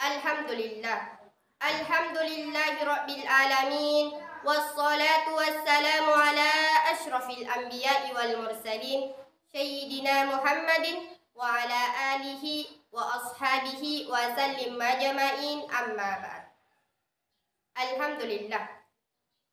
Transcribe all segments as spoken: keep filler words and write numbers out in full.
Alhamdulillah. Alhamdulillahi rabbil alamin. Wassalatu wassalamu ala asyrafil anbiya'i wal mursalin, sayyidina Muhammadin wa ala alihi wa ashabihi wa sallim ajma'in, amma ba'd. Alhamdulillah.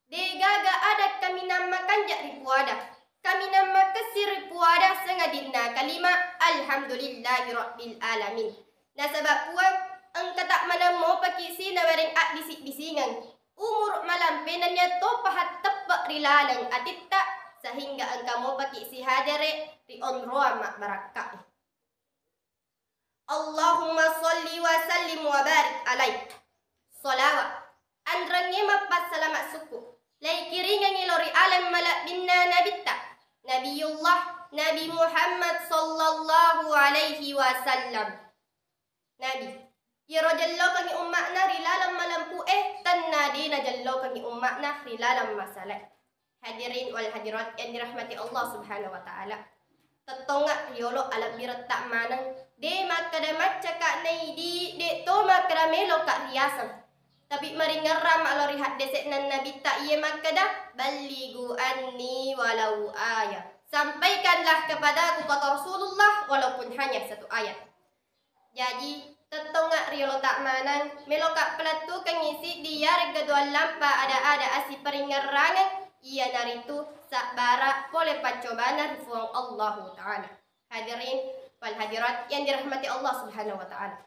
Degaga ada kaminang makanja ri puada, kaminang makessing ri puada, sangadinna kalima alhamdulillahi rabbil alamin. Nasaba Puang engkata maneng mopaki sinawereng abbisi-bisingeng, umuru malampe nennia to pahatteppe ri laleng atitta, sehingga engka mopaki sihadere ri onroang mabbarakka. Allahumma shalli wa sallim wa barik alaih. Shalawat, anrengnge mappassalama sukku, laikiringengngi lao ri aleng malebbinna Nabitta, Nabiyullah Nabi Muhammad sallallahu alaihi wasallam. Nabi, iyaro jellokengngi umma'na ri laleng malempu'e, tenna de najellokengngi umma'na ri laleng masalae. Hadirin wal hadirat yang dirahmati Allah Subhanahu wa Ta'ala. Tettongnga riolo alebbiretta maneng, de makkeda maccaka naidi, de to makkeda meloka riaseng. Tapi maringerrang ma lao ri haddese'na Nabitta iye makkeda, "Ballighu anni walau ayah." Sampaikanlah kepadaku, kata Rasulullah, walaupun hanya satu ayat. Jaji, tettongnga riolota maneng, meloka palettukengngi siddi iyaregga doang lampa ada-ada assiparingerrangeng, iyanaritu sabbara pole paccobana ri Puang Allahu Ta'ala. Hadirin wal hadirat yang dirahmati Allah Subhanahu wa Ta'ala.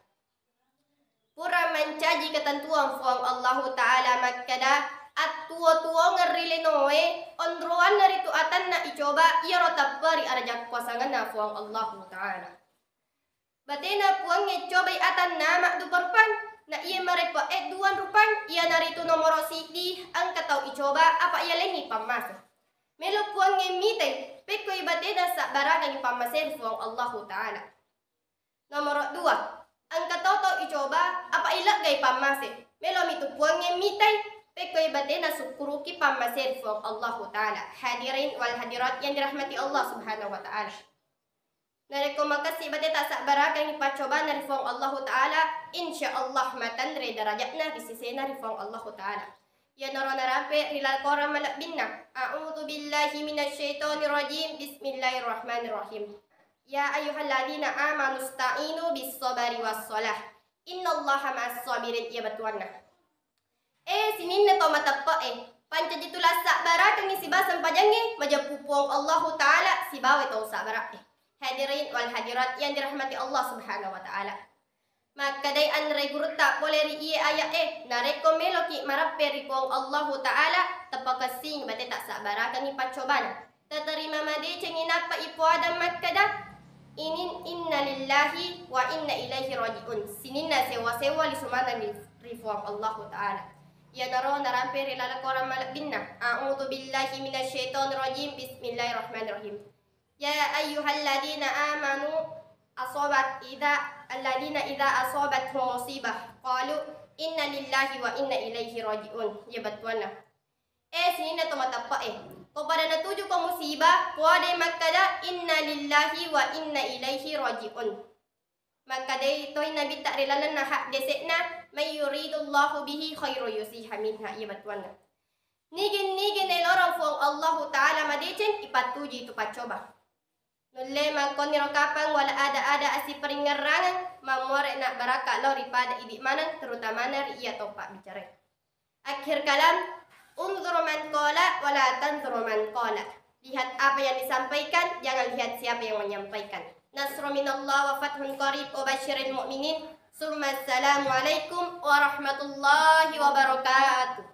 Pura mancaji ketentuan Puang Allahu Ta'ala makkeda, attuo-tuongeng ri linoe, onroanna ritu atanna icoba, iyaro tapperi arajakkuasangenna Puang Allahu Ta'ala. Batena Puangnge cobai atanna maddupa rupang, na iye marepe'e duang rupang, iyanaritu nomoro siddi engka tau icoba apa iyalengngi pammase. Melo Puangnge mitai, pekkoi batena sabbarakengngi pammase ri Puang Allahu Ta'ala. Nomoro dua, engka tau tau icoba apa ileggai pammase. Melomitu Puangnge mitai, pekkoi batena sukkuruki pammase ri Puang Allahu Ta'ala. Hadirin wal hadirat yang dirahmati Allah Subhanahu wa Ta'ala. Narekko makessing bateta sabbarakengngi paccobana ri Puang Allahu Ta'ala, insya Allah matanre darajatna ri sesena ri Puang Allahu Ta'ala. Iyanaro narampe ri laleng Korang malebbinna. A'udzu billahi minasyaitonir rajim. Bismillahirrahmanirrahim. Ya ayyuhalladzina amanu sta'inu bis sabari was shalah. Innallaha ma'as sabirin, iya bettuanna. Eh, sininna tau mateppe'e, pancaji tu lassabbarakeng sibawa sempajangnge majeppu Puang Allahu Ta'ala sibawa tau sabbara'e. Hadirin wal hadirat yang dirahmati Allah Subhanahu wa Ta'ala. Makkedai anre gurutta pole ri iye aya'e, narekko meloki marappe ri Puang Allahu Ta'ala, tapakessing bateta sabbarakengngi paccobana. Tatarima madecengngi nappa ipoadang makkeda, inin inna lillahi wa inna ilaihi raji'un. Sininna sewwa-sewwa lisu maneng ri, ri Puang Allahu Ta'ala. Iyanaro narampe ri laleng Korang malebbinna. A'udzu billahi minasyaitonir rajim. Bismillahirrahmanirrahim. Ya ayyuhalladzina amanu asabat idza, alladzina idza asabathum musibah qalu inna lillahi wa inna ilaihi raji'un. Iya bettuanna. Eh, sininna to mateppe'e. Ko pada natujuko musibah, poadai makkeda, "Inna lillahi wa inna ilaihi raji'un." Makkedai toi Nabitta ri lalenna haddese'na, "May yuridullahu bihi khairan yu'tihi minha," iya bettuanna. Nigi-nigi naeloreng Puang Allahu Ta'ala madeceng, ipattujui tu paccoba. Nulle makkoniro kapang wala ada-ada assiparingngerrangeng, mammuare'na barakka lao ri pada idi maneng, terutamana ri iya tau pabbicarae. Akhir kalam, unzur man qala wala tanzur man qala. Lihat apa yang disampaikan, jangan lihat siapa yang menyampaikan. Nasrun minallah wa fathun qarib wa basyiril mu'minin. Summa assalamualaikum warahmatullahi wabarakatuh.